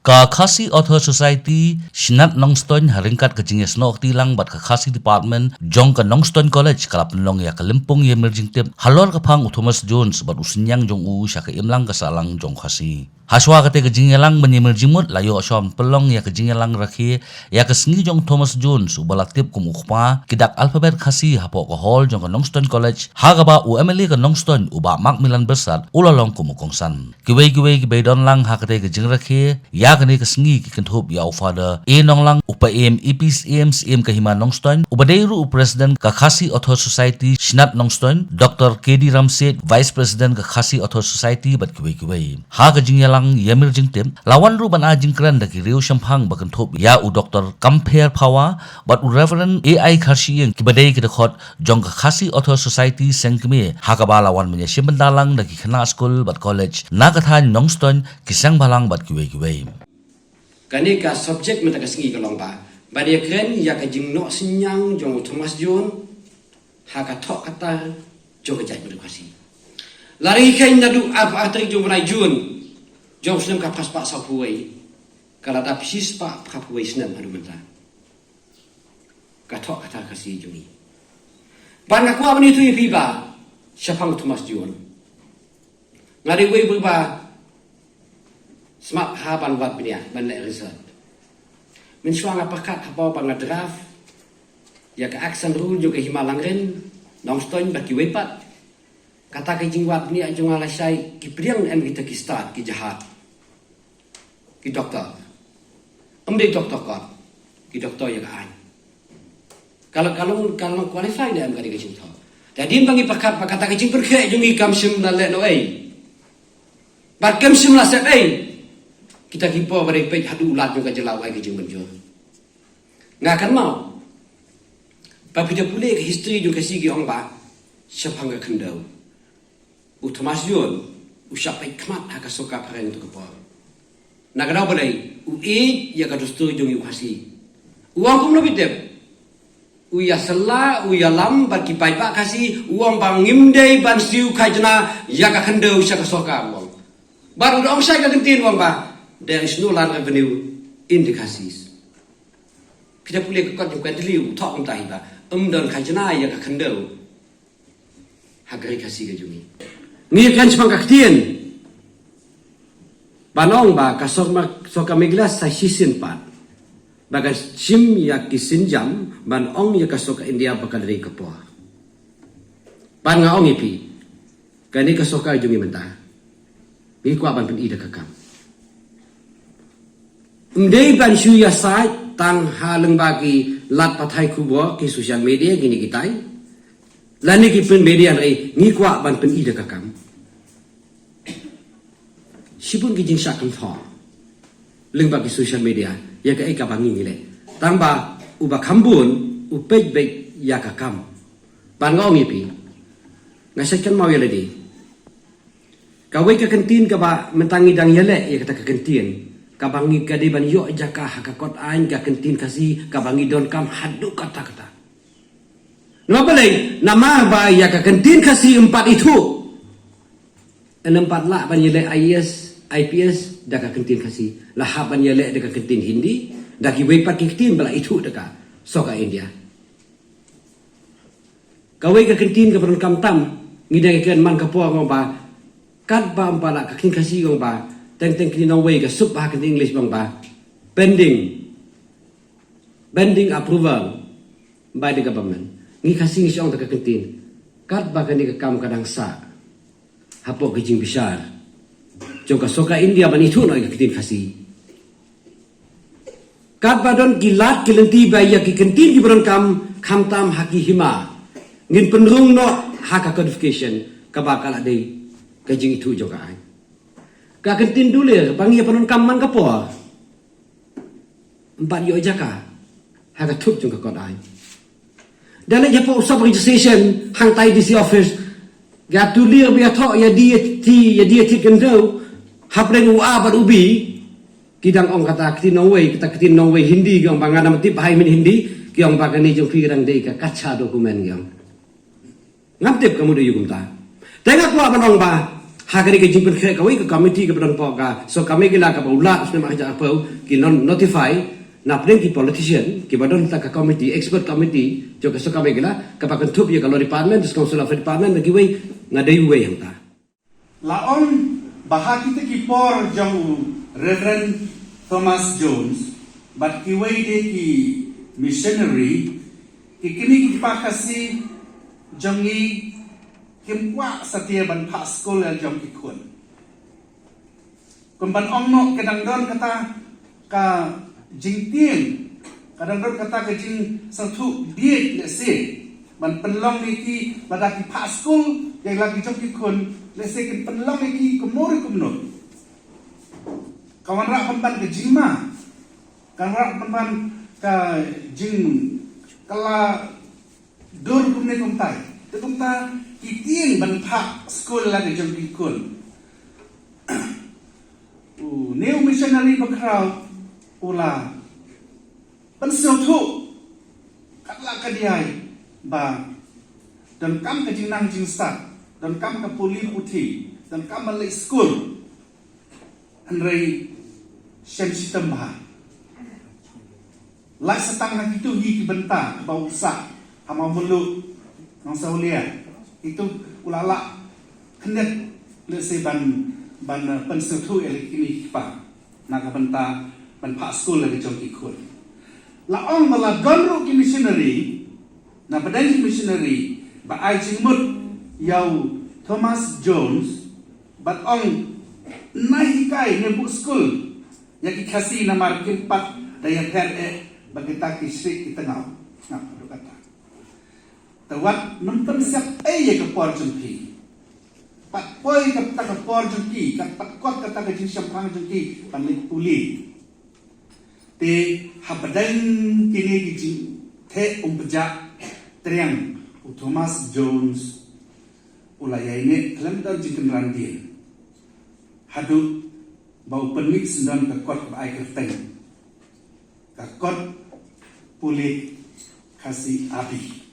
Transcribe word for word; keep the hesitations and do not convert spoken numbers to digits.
Ka Khasi Author Society Shnat Nongstoiñ ha ryngkat ka jingïasnoh kti lang bad ka Khasi Department jong ka Nongstoiñ College ka la pynlong ïa ka lympung ïamir jingtip halor ka phang u Thomas Jones bad u synñiang jong u sha ka imlang ka sahlang jong Khasi. Hashwa kata ka jingïalang ban ïamir jingmut la ïoh shon pynlong ïa ka jingïalang rakhe ïa ka sngi jong Thomas Jones uba la tip kum u kpa ki dak alphabet Khasi hapoh ka hall jong ka Nongstoiñ College ha kaba u M L A ka Nongstoiñ u Bah Macmillan Byrsat u la long kum u kongsan. Kiwei kiwei kiba ïadon lang ha kata ka jingrakhe ïa kane ka sngi ki kynthup ïa u Father A Nonglang, u Paiem A P Syiem, Syiem ka Hima Nongstoiñ, uba dei ruh u President ka Khasi Author Society Shnat Nongstoiñ, Doctor K D Ramset, Vice President ka Khasi Author Society bad kiwei kiwei. Ha ka jingïalang ïamir jingtip la wan ruh ban ai jingkren da ki riew shemphang ba kynthup ïa u Doctor Kampher Phawa bad u Reverend A I Kharshiing kiba dei ki dkhot jong ka Khasi Author Society Seng Kmie ha kaba la wan ban ïashim bynta lang da ki khynnah skul bad college na ka thaiñ Nongstoiñ, ki seng bhalang bad kiwei kiwei. Kane ka subject mynta ka sngi ka long ba ban ïakren ïa ka jingnoh synñiang jong u Thomas Jones ha ka thoh ka tar jong ka jaitbynriew Khasi. La ri kheiñ naduh arphew ar tarik jong u bnai June jong u snem khatphra spah sawphew wei, ka la dap shispah phraphew wei snem haduh mynta. Ka thoh ka tar Khasi jong ngi. Bad nga kwah ban ïathuh ïa phi ba shaphang u Thomas Jones, nga dei uwei uba smat ha ban wad bniah, ban leh research. Mynshuwa nga pyrkhat haba nga draft ïa ka action rule jong ka Hima Langrin, Nongstoiñ bad kiwei pat. Kata ka jingwad bniah jong nga lashai ki pdiang em kita ki stad, ki jahaj, ki doktor. Em dei doktor kot, ki doktor ïa ka aiñ. Ka long, ka long, ka long qualify ne em ka dei ka jingthoh. Te hadien ba ngi pyrkhat ba kata ka jingpyrkhat jong ngi kam shym la leh noh ei, bad kam shym la sep ei, kita ki por ba dei peit haduh u Lat jong ka jylla u ai ka jingmynjur. Nga kynmaw ba phi da pule ka history jong ka Khasi ki ong ba shaphang ka khyndew, u Thomas Jones u shah peit khmat ha ka sorkar phareng tu ka por. Na ka daw ba dei u ïeit ïa ka dustur jong u Khasi. U ong kumno phi tip? U ïasylla, u ïalam bad ki paidbah Khasi, u ong ba ngim dei ban siew khajna ïa ka khyndew sha ka sorkar, u ong. Bad u da ong shai ka kyntien, u ong ba there is no land revenue in the Khasis. Phi da pule ka kot jong ka Delhi, u thoh kumta hi ba ym don khajna ïa ka khyndew ha ka ri Khasi ka jong ngi. Ngi ïakren shaphang ka ktien ban ong ba ka sorkar, sorkar Meghalaya sa shisien pat ba kan shim ïa ki sienjam ban ong ïa ka sorkar India ba ka dei ka por. Bad nga ong ïa phi, kane ka sorkar jong ngi mynta ngi kwah ban pyni da ka kam. Ym dei ban shu ïasaid tang ha lyngba ki lad pathai khubor, ki social media, kine kitai, lane ki print media, hynrei ngi kwah ban pyni da ka kam. Shibun ki jingshah kynthoh lyngba ki social media ïa kaei kaba ngi ngi leh, tang ba uba kham bun u peit beit ïa ka kam. Bad nga ong ïa phi, nga shait kynmaw ïa lade, kawei ka kyntien kaba mynta ngi dang ïaleh ïa kata ka kyntien, kaba ngi ka dei ban ïoh jaka ha ka kot aiñ, ka kyntien Khasi kaba ngi donkam haduh katta katta. Namar balei? Namar ba ïa ka kyntien Khasi ym pat ithuh. Ym pat lah ban ïaleh I A S, I P S da ka kyntien Khasi. La hap ban ïaleh da ka kyntien Hindi, da kiwei pat ki kyntien ba la ithuh da ka sorkar India. Kawei ka kyntien kaba donkam tam, ngi dang ïakren man ka por, nga ong ba katba ym pat lah ka ktien Khasi, nga ong ba teng teng ka ktien nongwei ka suk bha ha ka ktien English, ba ong ba pending, pending approval by the government. Ngi Khasi ngi shu ong da ka kyntien, katba kane ka kam ka dang sah hapoh ka jingbishar jong ka sorkar India ban ithuh noh ïa ka ktien Khasi. Katba don ki lad ki lynti ba ïa ki kyntien kiba donkam, khamtam ha ki hima, ngin pynrung noh ha ka codification kaba ka la dei ka jingithuh jong ka aiñ. Ka kyntien dulir ba ngi ïa pyndonkam man ka por, ym pat ïoh jaka ha ka thup jong ka kot aiñ. Da leit hapoh sub registration hangtai D C office, ka dulir ba ïathoh ïa D, ïa D, ïa D, ïa D kyndeu hapdeng u A bad u B, ki dang ong kata ktien nongwei, kata ktien nongwei Hindi, ki ong ba nga nam tip bha hi mynta Hindi, ki ong ba kane jong phi ka dang dei ka kacha document, ki ong. Ngam tip ka mut aïu kumta. Te nga kwah ban ong ba Ha kane ka jingpynkhreh kawei ka committee kaba don hapoh ka Sorkar Meghalaya kaba u Lat u snem ar hajar arphew ki notify na pdeng ki politician kiba don ha ka committee, expert committee jong ka Sorkar Meghalaya kaba kynthup ïa ka Law Department, District Council Affairs Department bad kiwei, nga dei uwei hangta. La ong ba ha kita ki por jong u Reverend Thomas Jones bad kiwei de ki missionary, ki kmie ki kpa Khasi jong ngi kim kwah satia ban phah skul ïa la ki jong ki khun. Kumban ong noh ka dang don kata ka jingtieng, ka dang don kata ka jingsngewthuh bieit lehse ban pynlong ïa ki, lada ki phah skul ïa la ki jong ki khun, lehse kin pynlong ïa ki kumno re kumno. Ka wanrah pynban ka jingma, ka wanrah pynban ka jingkylla dur kumne kumtai. Te kumta ki tieng ban phah skul la ki jong ki khun. U new missionary bakhraw u la pynsngewthuh kat la ka diai ba donkam ka jingnang jingstad, donkam ka pule puthi, donkam ban leit skul. Hynrei shen shitom bha. Lait sa tang ha kitu hi ki bynta ba u sah ha Mawmluh, Nongsawlia. Itu u la lah khyndiat lehse ban, ban, eh, pynsngewthuh ïa la ki kmie ki kpa na ka bynta ban phah skul la ki jong ki khun. La ong ba la don ruh ki missionary, na pdeng ki missionary ba ai jingmut ïa u Thomas Jones, bad ong, nai hikai ne buh skul ïa ki Khasi namar kim pat da ïapher eh bad kita ki shrieh ki tngaw. Nga pat ruh kata. Te wat nym pynsiap ei ïa ka por jong phi. Pat poi kata ka por jong ki, kat pat kot kata ka jingshemphang jong ki ban leit pule. Te hapdeng kine ki jingtheh um pjah triang, u Thomas Jones u la ïaineh khlem don jingkynran dien haduh ba u pynmih syndon ka kot ba ai kyrteng ka kot pule Khasi Abi.